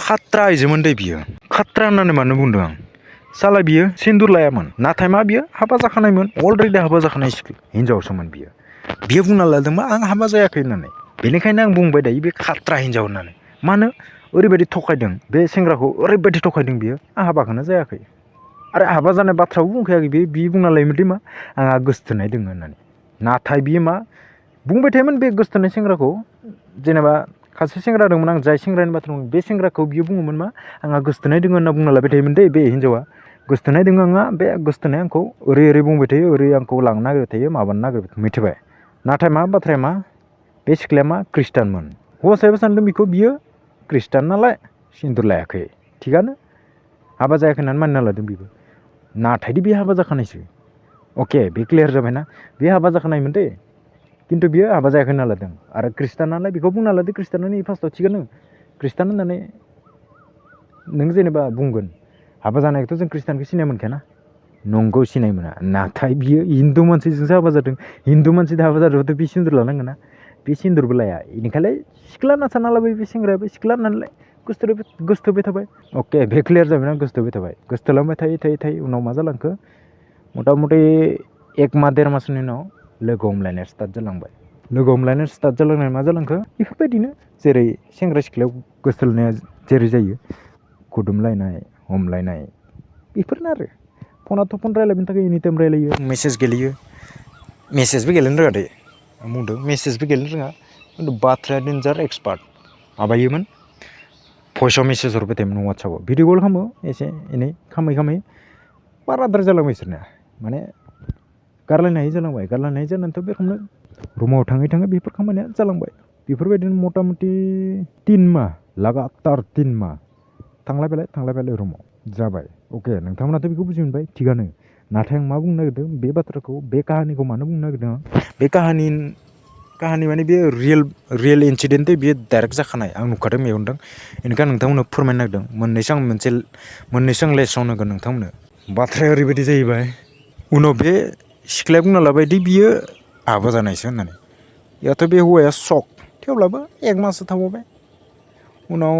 खात्रा आइजोमोन दै बियो खात्रा होननानै मानो बुंदों आं साला बियो सिन्दुर लायामोन नाथाय मा बियो हाबा जाखानायमोन अलरेडि हाबा जाखानाय हिनजावसोमोन बियो बुंना लादों मा आं हाबा जायाखै होननानै बेनिखायनो आं बुंबाय दायो बे खात्रा हिनजाव होननानै मानो ओरैबायदि थगायदों बे सेंग्राखौ ओरैबायदि थगायदों बियो आं हाबाखौनो जायाखै आरो हाबा जानाय बाथ्राबो बुंखायाखै बे बुंना लायोमोन मा आंहा गोसथोनाय दङ होननानै नाथाय बियो मा बुंबाय थायोमोन बे गोसथोनाय सेंग्राखौ जेनेबा सासे सेंग्रा दंमोन आं जाय सेंग्रानि बाथ्रा बुङो बे सेंग्राखौ बियो बुङोमोन मा आंहा गोसथोनाय दङ होनना बुंना लाबाय थायोमोन दै बे हिनजावा गोसथोनाय दङ आंहा बे गोसथोनाय आंखौ ओरै बुंबाय थायो ओरै आंखौ लांनो नागिरबाय थायो माबानो नागिरबाय मिथिबाय नाथाय मा बाथ्राया मा बे सिख्लाया मा ख्रिस्टानमोन हौवासायाबो सानदों बिखौ बियो ख्रिस्टान नालाय सिन्दुर लायाखै थिगानो हाबा जायाखै होननानै मानिना लादों बेबो नाथायदि बे हाबा जाखानायसो अके बे क्लियार जाबायना बे हाबा जाखानायमोन दे खिन्थु बियो हाबा जायाखै होनना लादों आरो ख्रिस्टान नालाय बेखौ बुंना लादों ख्रिस्टानानो फार्स्टआव थिगानो ख्रिस्टान होननानै नों जेनेबा बुंगोन हाबा जानायखौथ' जों ख्रिस्टानखौ सिनाय मोनखायाना नंगौ सिनाय मोना नाथाय बियो हिन्दु मानसिजोंसो हाबा जादों हिन्दु मानसिजों हाबा जादोंबाथ' बे सिन्दुर लानांगोन ना बे सिन्दुरबो लाया बेनिखायलाय सिख्ला होनना सानना लाबाय बे सेंग्रायाबो सिख्ला होननानैलाय गोसथोबाय थाबाय अके बे क्लियार जाबायना गोसथोबाय थाबाय गोसथोलांबाय थायै उनाव मा जालांखो मथा मथि एक माह देर मासनि उनाव लोगो हमलायनाय स्टार्ट जालांबाय लोगो हमलायनाय स्टार्ट जालांनाय मा जालांखो बेफोरबायदिनो जेरै सेंग्रा सिख्लायाव गोसथोलायनाया जेरै जायो खुदुमलायनाय हमलायनाय बेफोरनो आरो फनाथ' फन रायलायनो थाखाय एनि टाइम रायलायो मेसेज गेलेयो मेसेजबो गेलेनो रोङा दे आं बुंदों मेसेजबो गेलेनो रोङा खिन्थु बाथ्राया डेन्जार एक्सपार्ट माबायोमोन भइसआव मेसेज हरबाय थायोमोन वाट्सआपाव भिडिअ कल खालामो एसे एनै खामै बाराद्राय जालांबाय बिसोरना माने गारलायनो हायि जालांबाय गारलायनो हायि जानानैथ' बे रखमनो रुमाव थाङै बेफोर खामानिया जालांबाय बेफोरबायदिनो मथा मथि 3 माह लागातार 3 माह थांलाय फैलाय रुमाव जाबाय अके नोंथांमोनाथ' बेखौ बुजि मोनबाय थिगानो नाथाय आं मा बुंनो नागिरदों बे बाथ्राखौ बे काहानिखौ मानो बुंनो नागिरदों आं बे काहानि माने बे रियेल इन्सिडेन्ट बेयो डाइरेक्ट जाखानाय आं नुखादों मेगनदों बेनिखायनो नोंथांमोननो फोरमायनो नागिरदों मोननैसो आं लेसन होगोन नोंथांमोननो बाथ्राया ओरैबायदि जाहैबाय उनाव बे सिख्लाया बुंना लाबायदि बियो हाबा जानायसो होननानै बेयावथ' बे हौवाया सक थेवब्लाबो 1 माससो थाबावबाय उनाव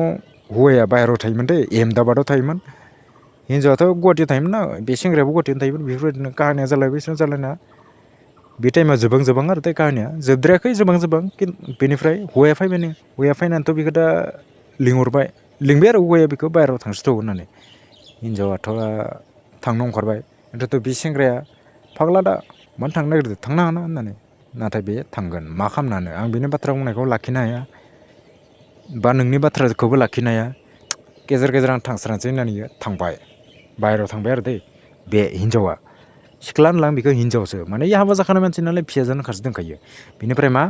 हौवाया बाहेरायाव थायोमोन दै एमदाबादाव थायोमोन हिन्जावाथ' गुवाहाटियाव थायोमोन ना बे सेंग्रायाबो गुवाहाटियावनो थायोमोन बेफोरबायदिनो काहानिया जालायबाय जालायना बे टाइमा जोबां आरो काहानिया जोबद्रायाखै जोबां बेनिफ्राय हौवाया फैनानैथ' बेखौ दा लिंबाय आरो हौवाया बेखौ बाहेरायाव थांसैथ' होननानै हिन्जावाथ' थांनो ओंखारबाय खिन्थु बे सेंग्राया फाग्ला दा मानो थांनो नागिरदों थांनो हाना होननानै नाथाय बे थांगोन मा खालामनानै आं बेनि बाथ्रा बुंनायखौ लाखिनो हाया बा नोंनि बाथ्राखौबो लाखिनो हाया गेजेर आं थांस्रानोसै होननानै थांबाय बाहेरायाव थांबाय आरो दै बे हिन्जावा सिख्ला होनला आं बेखौ हिन्जावसो माने हाबा जाखानाय मानसि नालाय फिसाजोनो खारसो दोनखायो बेनिफ्राय मा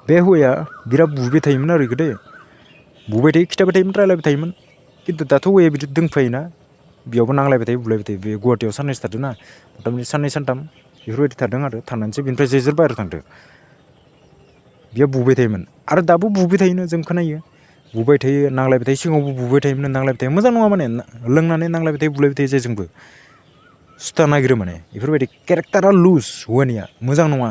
बे हौवाया बिराद बुबाय थायोमोन आरो बेखौ दै बुबाय थायो खिथाबाय थायोमोन रायलायबाय थायोमोन खिन्थु दाथ' हौवाया बिदि दोंफायोना बेयावबो नांलायबाय थायो बुलायबाय थायो बे गुवाहाटियाव साननैसो थादों ना मथा मथि 2 3 बेफोरबायदि थादों आरो थानानैसो बेनिफ्राय जेजोर बाहेरायाव थांदों बेयो बुबाय थायोमोन आरो दाबो बुबाय थायोनो जों खोनायो बुबाय थायो नांलायबाय थायो सिगाङावबो बुबाय थायोमोन नांलायबाय थायो मोजां नङा माने लोंनानै नांलायबाय थायो बुलायबाय थायो जेजोंबो सुथा नागिरो माने बेफोरबायदि केरेक्टारा लुज हौवानिया मोजां नङा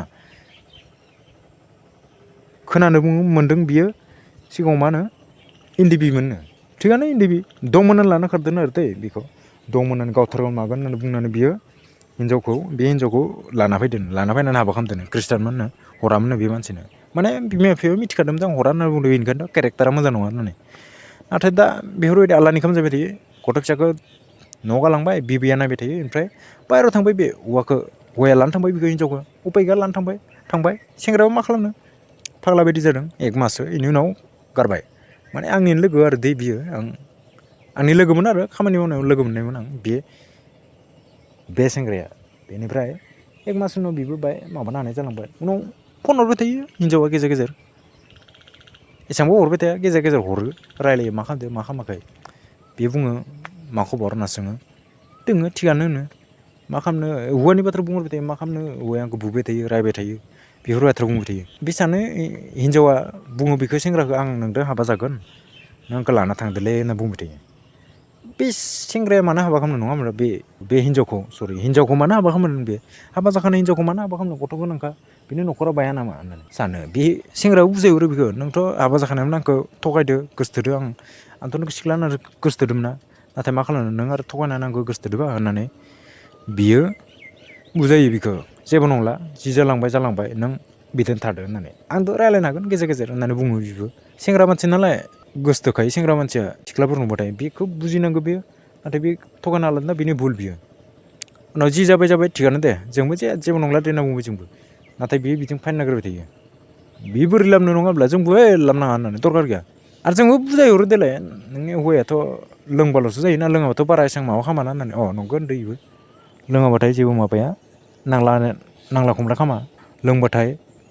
खोनानो मोन्दों बियो सिगाङाव मा होनो इन्दिबिमोननो थिगानो इन्दिबि दंमोन होननानै लाना खारदों आरो दै बेखौ दंमोन होननानै गावथारगोन मागोन होननानै बुंनानै बियो बे हिन्जावखौ लाना फैनानै हाबा खालामदों ख्रिस्टानमोननो हरामोननो बे मानसिनो माने बिमा बिफायाबो मिथिखादोंमोन आं हरा होनना बुंदों बेनिखायनोथ' केरेक्टारा मोजां नङा होननानै नाथाय दा बेफोरबायदि आल्लानि खालाम जाबाय थायो गथ' फिसाखौ न'आव गालांबाय बिबैया नायबाय थायो ओमफ्राय बाहेरायाव थांबाय बे हौवाया लानो थांबाय बेखौ हिन्जावखौ उपाय गैया लानो थांबाय सेंग्रायाबो मा खालामनो फाग्ला बायदि जादों 1 माससो बेनि उनाव गारबाय माने आंनिनो लोगो आरो दै बियो आंनि लोगोमोन आरो खामानि मावनायाव लोगो मोननायमोन आं बे सेंग्राया बेनिफ्राय 1 मास उनाव बिबो माबानो हानाय जालांबाय उनाव फन हरबाय थायो हिन्जावा गेजेर एसेबांबो हरबाय थाया गेजेर हरो रायलायो मा खालामदों मा खालामाखै बे बुङो मा खबर होनना सोङो दोङो थिगानो होनो मा खालामनो हौवानि बाथ्रा बुंहरबाय थायो मा खालामनो हौवाया आंखौ बुबाय थायो रायबाय थायो बेफोर बाथ्रा बुंबाय थायो बे सानो हिन्जावा बुङो बेखौ सेंग्राखौ आं नोंजों हाबा जागोन नों आंखौ लाना थांदोलै होनना बुंबाय थायो बे सेंग्राया मानो हाबा खालामनो नङा होमब्ला बे हिन्जावखौ मानो हाबा खालामनो बे हाबा जाखानाय हिन्जावखौ मानो हाबा खालामनो गथ' गोनांखा बिनि न'खराव बाया नामा होननानै सानो बे सेंग्रायाबो बुजायहरो बेखौ नोंथ' हाबा जाखानायमोन आंखौ थगायदो गोसोथोदो आंथ' नोंखौ सिख्ला होननानै गोसोथोदोंमोन ना नाथाय मा खालामनो नों आरो थगायनानै आंखौ गोसोथोदोबा होननानै बियो बुजायो बिखौ जेबो नंला जि जालांबाय नों बिदिनो थादो होननानै आंथ' रायज्लायनो हागोन गेजेर होननानै बुङो बिबो सेंग्रा मानसि नालाय गोसोथोखायो सेंग्रा मानसिया सिख्लाफोर नुबाथाय बेखौ बुजिनांगौ बेयो नाथाय बे थगायना लादोंना बेनि भुल बियो उनाव जि जाबाय थिगानो दे जोंबो जेबो नंला दे होनना बुंबाय जोंबो नाथाय बियो बिथिं फाइन नागिरबाय थायो बि बोरै लामनो नङाब्ला जोंबो लामनाङा होननानै दरकार गैया आरो जोंबो बुजायहरो देलाय नोंनि हौवायाथ' लोंबाल'सो जायोना लोङाबाथ' बारा एसेबां माबा खालामा होननानै नंगौ होनदो इबो लोङाबाथाय जेबो माबाया नांला खमला खामा लोंबाथाय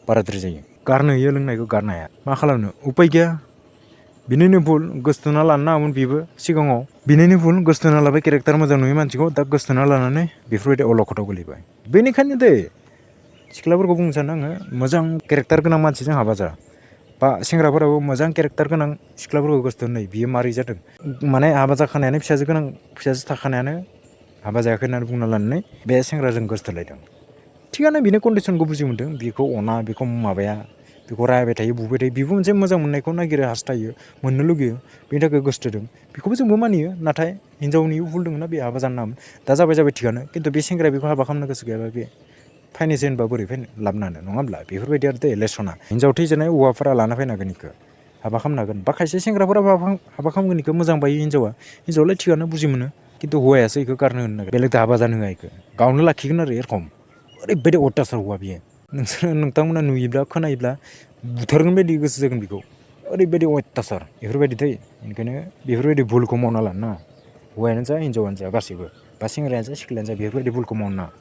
बाराद्राय जायो गारनो होयो लोंनायखौ गारनो हाया मा खालामनो उपाय गैया बिनिनो भुल गोसोथोना लानो नाङामोन बेबो सिगाङाव बिनिनो भुल गोसोथोना लाबाय केरेक्टार मोजां नुयो मानसिखौ दा गोसोथोना लानानै बेफोरबायदि अलखदाव गोलैबाय बेनिखायनो दे सिख्लाफोरखौ बुंनो सानो आङो मोजां केरेक्टार गोनां मानसिजों हाबा जा बा सेंग्राफोराबो मोजां केरेक्टार गोनां सिख्लाफोरखौ गोसोथोन होयो बियो मारै जादों माने हाबा जाखानायानो फिसाजो थाखानायानो हाबा जायाखै होननानै बुंना लानानै बे सेंग्राजों गोसोथोलायदों थिगानो बेनो कन्डिसनखौ बुजि मोन्दों बेखौ अना बेखौ माबाया बेखौ रायबाय थायो बुबाय थायो बेबो मोनसे मोजां मोननायखौ नागिरो हास्थायो मोननो लुगैयो बेनि थाखाय गोसोथोदों बेखौबो जोंबो मानियो नाथाय हिनजावनिबो भुल दङ ना बे हाबा जानो नाङामोन दा जाबाय थिगानो खिन्थु बे सेंग्राया बेखौ हाबा खालामनो गोसो गैयाबा बे फायनोसै होनबा बोरै लाबोनो हानो नङा होमब्ला बेफोरबायदि आरो दै लेसना हिनजाव थैजानाय हौवाफोरा लाना फैनो हागोन बेखौ हाबा खालामनो हागोन बा खायसे सेंग्राफोरा हाबा खालामगोन बेखौ मोजां बायो हिनजावलाय थिगानो बुजि मोनो खिन्थु हौवायासो बेखौ गारनो होनो नागिरो बेलेग हाबा जानो होआ बेखौ गावनो लाखिगोन आरो एरखम ओरैबायदि अयथासार हौवा बियो नोंथांमोना नुयोब्ला खोनायोब्ला बुथारगोन बायदि गोसो जागोन बेखौ ओरैबायदि अयथासार बेफोरबायदि दै ओंखायनो बेफोरबायदि भुलखौ मावना लानो नाङा हौवायानो जा हिनजावानो जा गासैबो बा सेंग्रायानो जा सिख्लायानो जा बेफोरबायदि भुलखौ मावनो नाङा